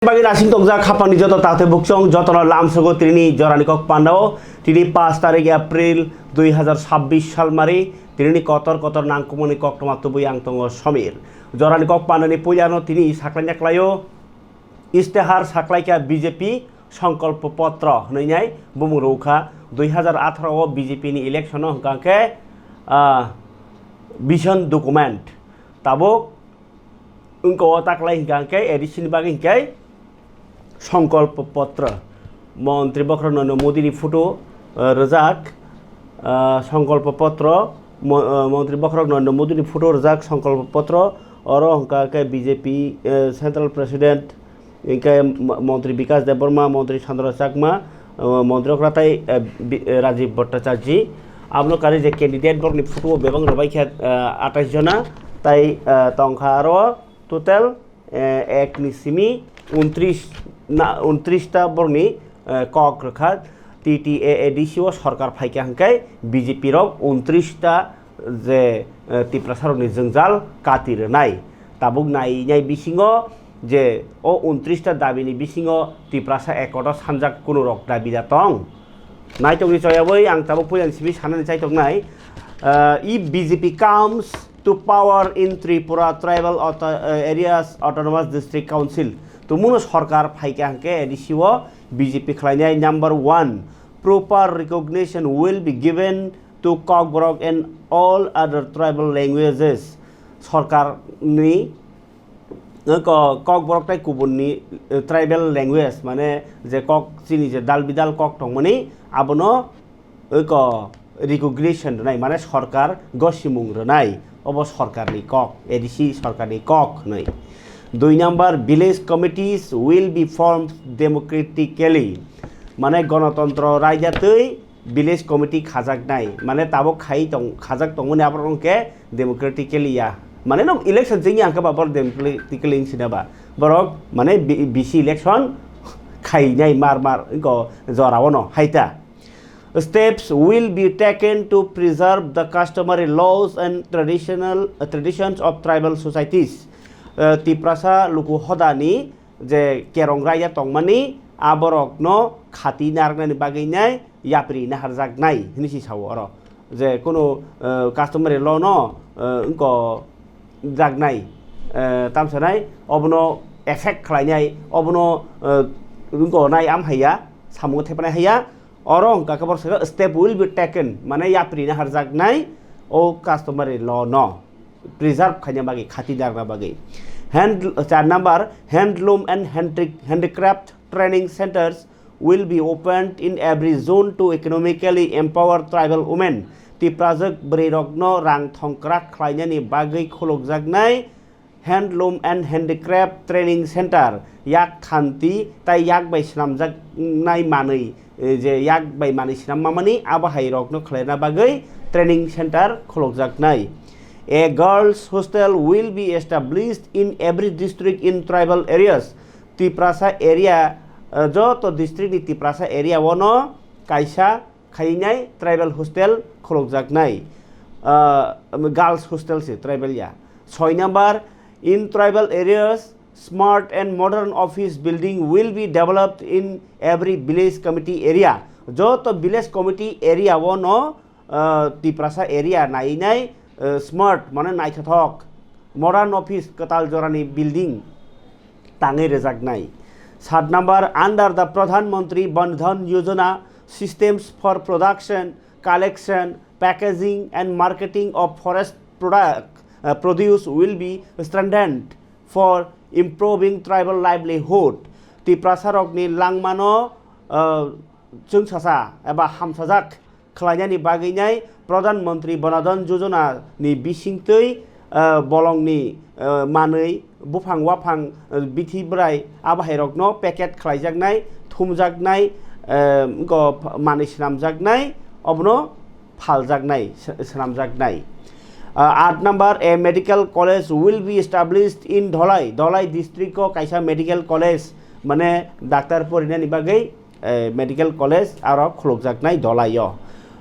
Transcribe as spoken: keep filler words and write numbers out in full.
Bagwi nasing tongjak khapangni joto taktwi bukchong jotono lamsogo tini jorani kok pandao. Tini paanch tarik April dui hazar sabbish salmari tini kotor kotor nangkukmani koktwma tubui ang tongo Somir. Jorani kok pandani puilano tini saklaina khlaio. Istehar saklaikha B J P Songkolpo Potro hwnwi nai bumung rwkha dui hazar atharo o B J P ni election o hwnkha khe, ah, vision document. Tabuk wngkha o taklai hwnkha khe A D C ni bagwi hwnkhe Songkolpo Potro. Montri bokhorok Narendra Modi ni photo, ah, rwjak, ah, Songkolpo Potro, mo-, ah, Montri bokhorok Narendra Modi ni photo rwjak Songkolpo Potro. Oro hwnkha khe B J P, eh, Central President, hwnkhe mo-, Montri Bikas Debbarma, Montri Chandra Chakma, eh, Montri Okra tai, eh, Bi-, eh, Rajiv Bhattacharjee. Abono kari je candidate borokni photo o bebak rwbai khe, eh, atais jona, tai, eh, tongkha aro total, eh, ek ni simi untris na, untris ta borokni, eh, kok rwkha. T T A A D C o sorkar phaikha hwnkhe B J P rok untris ta je, eh, Tiprasa rokni jwngjal kati rwnai. Tabuk nainai bisingo je o untris ta dabini bisingo Tiprasa ekot o sanjak kuno rok dabi da tong? Naitokni choyabwi ang tabuk puilani simi sanani chaitok nai. Eh, if B J P comes to power in Tripura tribal auto-, eh, areas autonomous district council, tumuno sorkar phaikha hwnkhe A D C o B J P khlainai number one, proper recognition will be given to Kokborok and all other tribal languages. Sorkar ni, eh, ko-, Kokborok tai kubun ni, eh, tribal language, mane je kok chini je dal bidal kok tongmani, abono, eh, ko recognition rwnai, mane sorkar gosimung rwnai, obo sorkar ni kok, A D C sorkar ni kok hwnwi. Dui number, village committees will be formed democratically, mane gonotontro raida twi village committee khajaknai, mane tabuk khai tong, khajak tongmani aborok wngkhe democratically ya, mane no election chengya hwnkhe ba borok democratically wngsinai ba, borok mane B-, B C election khainai mar mar wngkha jorao no haita. Steps will be taken to preserve the customary laws and traditional, uh, traditions of tribal societies. Uh, Tiprasa luku hodani je kerong raida tongmani aborokno khati narwknani bagwi nai yapri naharjaknai hwnwi si sao oro. Je kunu, eh, customary law no, eh, wngko jaknai, eh, tamsanai obono effect khlainai, obono, eh, wngko nai am haiya, samungo thepanai haiya, oro wngkha khe borok sakha step will be taken, mane yapri naharjaknai o customary law no preserve khaina bagwi, khati narwkna bagwi. Hand, char number, handloom and handri-, handicraft training centers will be opened in every zone to economically empower tribal women. Tiprajwk bwrwirokno rang thongkrak khlainani bagwi khulukjaknai handloom and handicraft training center, yak khanti tai yak bai swnamjaknai manwi, eh, je yak bai manwi swnam mamani abo hai rokno khlaina bagwi training center khulukjaknai. A girls hostel will be established in every district in tribal areas. Tiprasa area, eh, joto district ni Tiprasa area o no kaisa khainai tribal hostel khulukjaknai, ah, girls hostel se tribal ya. Soi number, in tribal areas, smart and modern office building will be developed in every village committee area. Joto village committee area o no, ah, Tiprasa area nainai, ah, smart, mane naithothok, modern office, kwtal jorani building tangwi rwjaknai. Sat number, under the Pradhan Mantri Van Dhan Yojana, systems for production, collection, packaging and marketing of forest product, uh, produce will be strengthened for improving tribal livelihood. Tiprasa rokni langmano, uh, chwngsasa eba hamsajak khlainani bagwi nai Pradhan Mantri Van Dhan Yojana ni bisingtwi, ah, bolongni, ah, manwi buphang waphang, ah, bithi bwrai abo hai rokno packet khlaijaknai, thumjaknai, ah, wngkha manwi swnamjaknai, obono phaljaknai, s-, swnamjaknai. Ah, aat number, a medical college will be established in Dholai. Dholai district o kaisa medical college, mane doctor porinani bagwi eh, medical college aro khulukjaknai Dholai o.